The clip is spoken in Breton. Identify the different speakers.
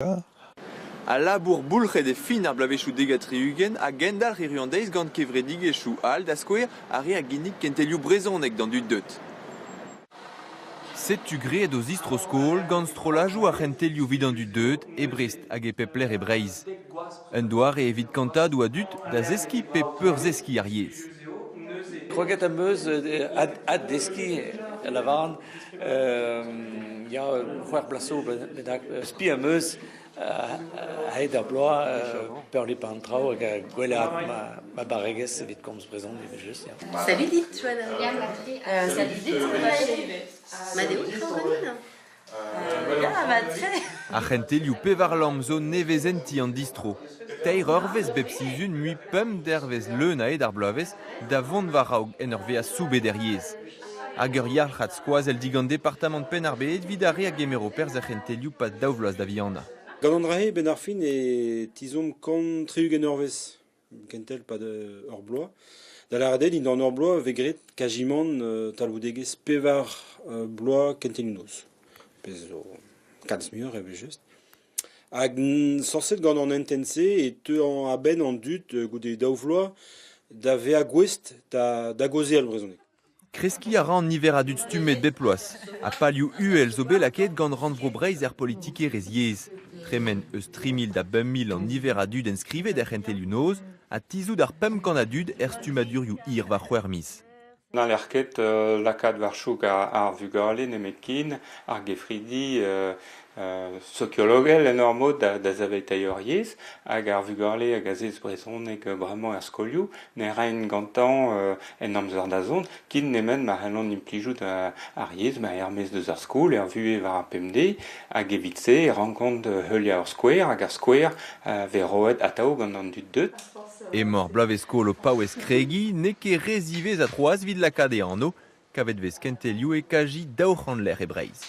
Speaker 1: Al labour boulc'het e fin ar bloavezhioù 70 a gendalc'h hiziv an deiz gant kevredigezhioù all, da skouer ar re a ginnig kentelioù brezhoneg d'an dud deuet. Setu graet o zistro-skol gant strollajoù ar c'hentelioù evit an dud deuet e Brest hag e pep lec'h e Breizh. Un doare evit kantadoù a dud da zeskiñ pe peurzeskiñ ar yezh.
Speaker 2: Kroget am eus addeskiñ a lavaran ya c'hwec'h bloaz zo bennak. Spi am eus a-hed ar bloaz peurlipañ an traoù hag gwellaat ma barregezh evit komz brezhoneg evel-just. Ya.
Speaker 3: Salut dit, Joanna. Salut dit, Mat eo traoù ganin? Ya, mat-tre.
Speaker 1: Ar c'hentelioù pevarlamm zo nevezenti an distro. Teir eurvezh bep sizhun mui pemp dervezh leun a-hed ar bloavezh da vont war-raok en ur vezañ soubet er yezh. Hag ur yalc'had skoazell digant departamant Penn-ar-Bed evit ar re a gemero perzh er c'hentelioù 'pad daou vloaz da vihanañ.
Speaker 4: Gant an dra-se, 'benn ar fin e tizhomp kant tri-ugent eurvezh kentel 'pad ur bloaz. Da lâret eo dindan ur bloaz e vez graet kazimant talvoudegezh pevar bloaz kentelioù noz. Pezh zo kalz muioc'h evel-just. Hag sañset gant an hentenn-se e teu a-benn an dud goude daou vloaz da vezañ gouest da gaozeal brezhoneg.
Speaker 1: Kreskiñ a ra an niver a dud stummet bep bloaz ha palioù uhel zo bet lakaet gant Rannvro Breizh er politikerezh yezh. Tremen eus 3 000 da 5 000 an niver a dud enskrivet er c'hentelioù-noz ha tizhout ar 500 a dud er stummadurioù hir war c'hwec'h miz.
Speaker 5: N'haller ket lakaat war chouk ar vugale nemetken ar gefridi sokiologel en ur mod da saveteiñ hor yezh hag ar vugale hag a zesk brezhoneg bremañ er skolioù ne raent gantañ en amzer da zont ken nemet ma c'hellont implijout ar yezh ma er-maez deus ar skol er vuhez war ar pemdez hag evit-se e rankont heuliañ ur skouer hag ar skouer vez roet atav gant an dud deuet.
Speaker 1: Emañ ar bloavezh-skol o paouez kregiñ, n'eo ket re ziwezhat c'hoazh evit lakaat e anv. Kavet 'vez kentelioù e kaji 200 lec'h e Breizh.